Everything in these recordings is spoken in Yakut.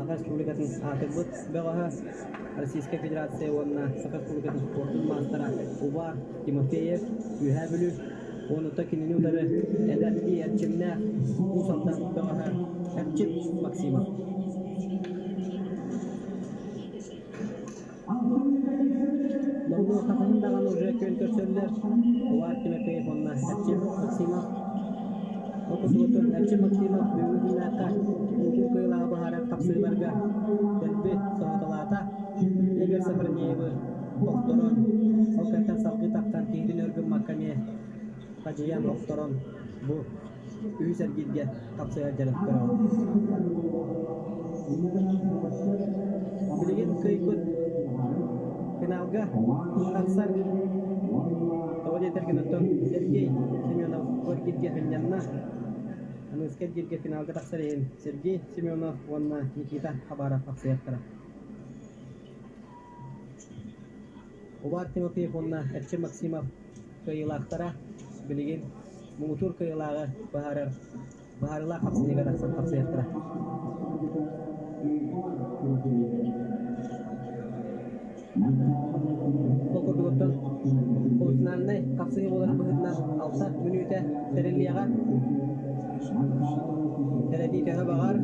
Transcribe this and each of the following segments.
Саха Республикатын аатырбыт бөҕөһө, Российскай Федерация уонна Саха Республикатын спордун маастара Увар Тимофеев, Үөһээ Бүлүү, уонута кинини утары эдэрдии эрчимнээх Уус Алдан бөҕөһө Эрчим Максимов. Номнуо хаһан даҕаны уже күөн көрсөллөр Увар Тимофеев уонна Эрчим Максимов. Ол курдук Эрчим Максимов бүгүҥҥү күннээххэ муҥутуур кыайыылааҕы быһаарар хапсыһыыларга дэлби соһуталаата. Игорь Софронеевы охторон, ол кэнниттэн салгыы тахсан киһитин өр гыммакка эмиэ хадьыйан охторон бу үһүс эргииргэ хапсыһар дьарык көрөҕүн. Билигин кыайбыт финалга тахсар. Тоҕо диэтэргин оттон Сергей Семенов бу эргииргэ сынньанна. Аныгыскы эргииргэ финалга тахсар иһин Сергей Семенов уонна Никита Хабаров хапсыйыахтара. Увар Тимофеев уонна Эрчим Максимов кыайыылаахтара билигин муҥутуур кыайыылааҕы быһаарар быһаарыылаах хапсыһыыга тахсан хапсыйыахтара. Ол курдук оттон полуфинальнай хапсыһыы буоларын быһыытынан 6 мүнүүтэ тэриллиэҕэ. Тэрэтии төһө баҕар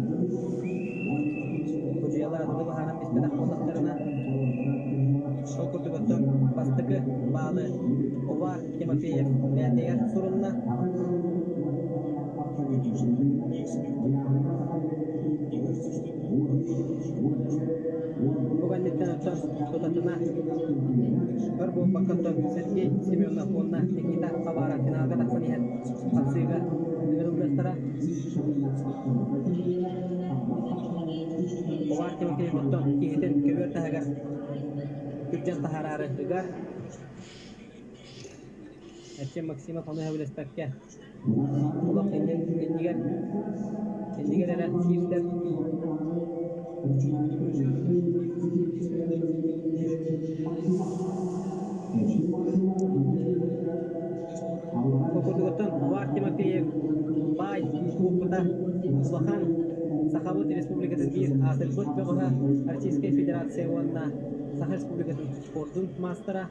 Судьуйалар атыны быһааран биспэтэх буоллахтарына, ол курдук оттон бастакы баалы Увар Тимофеев бэйэтигэр сурунна. Бу кэнниттэн оттон тутатына өр буолбакка оттон Сергей Семенов уонна Никита Хабаров финалга тахсан иһэн хапсыыга ыҥырыллыахтара. Увар Тимофеев оттон киһитин көбүөр таһыгар күрдьэн таһаараары ыгар. Эрчим Максимов ону сөбүлэспэккэ олох иннин иннигэр иннигэр эрэ киирсэр. Курдугуттан Увар Тимофеев баай уопута улахан Сахабыт Республикатын биир аатырбыт бөҕөһө Российскай Федерация уонна Саха Республикатын спордун маастара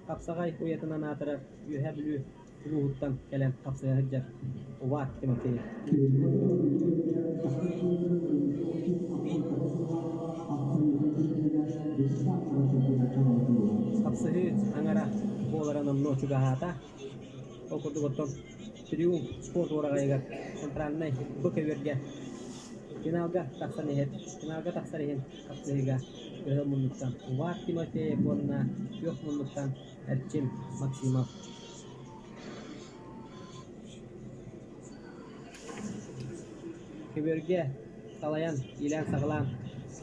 Хапсаҕай уйатынан аатырар Үөһээ Бүлүү улууһуттан кэлэн хапсыһа сылдьар Увар Тимофеев. Хапсыһыы аҥара буолара номнуо чугаһаата. Ол курдук оттон Триумф спорт уораҕайыгар центральнай Б көбүөргэ финалга тахсан иһэр финалга тахсар иһин хапсыһыыга Кыһыл муннуктан Увар Тимофеев уонна Күөх муннуктан Эрчим Максимов. Көбүөргэ салайан, иилээн-саҕалаан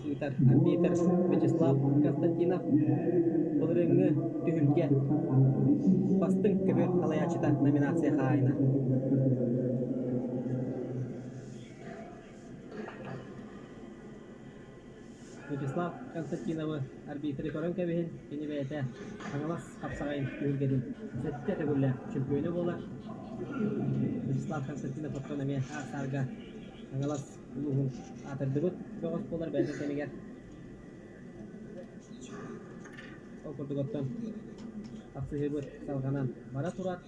ыытар арбитр Вячеслав Константинов былырыыҥҥы түһүлгэ Бастыҥ көбүөр салайааччыта номинация хаһаайына. Вячеслав Константиновы арбитры көрөн кэбиһин, кини бэйэтэ Хаҥалас хапсаҕайын түһүлгэтин сэттэ төгүллээх чөмпүйүөнэ буолар. Вячеслав Константинов оттон эмиэ аар-саарга Хаҥалас улууһун аатырдыбыт бөҕөс буолар бэйэтин кэмигэр. Ол курдук оттон хапсыһыыбыт салҕанан бара турар.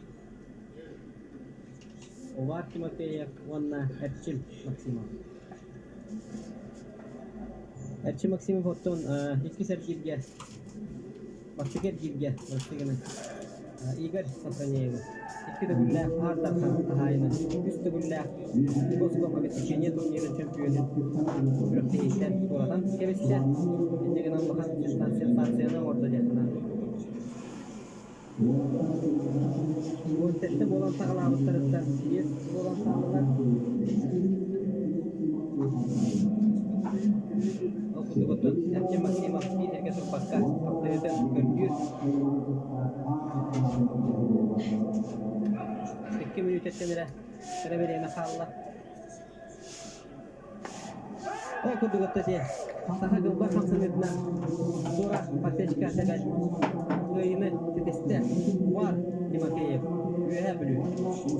Увар Тимофеев уонна Эрчим Максимов. Эрчим Максимов оттон иккис эргииргэ, бастакы эргииргэ бастакы Игорь Софронеевы икки төгүллээх Аар Дархан хаһаайына, үс төгүллээх Госкомобеспечение турнирын чөмпүйүөнүн күрэхтэһииттэн туоратан кэбистэ. Инньэ гынан улахан сенсацияны оҥордо диэххэ наада. 17 буолан саҕалаабыттарыттан 5 буолан хааллылар. Ол курдук оттон Эрчим Максимов биитэргэ турбакка хаптарыытын көрдүүр. Икки мүнүүтэттэн эрэ кыра бириэмэ хаалла. Ол курдук отто дьиэ саха гылбар хамсаныытынан туора подсечка тэбэн кыайыыны ситистэ Увар Тимофеев, Үөһээ Бүлүү,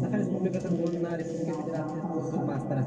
Саха Республикатын уонна Республика Федерация спордун маастара.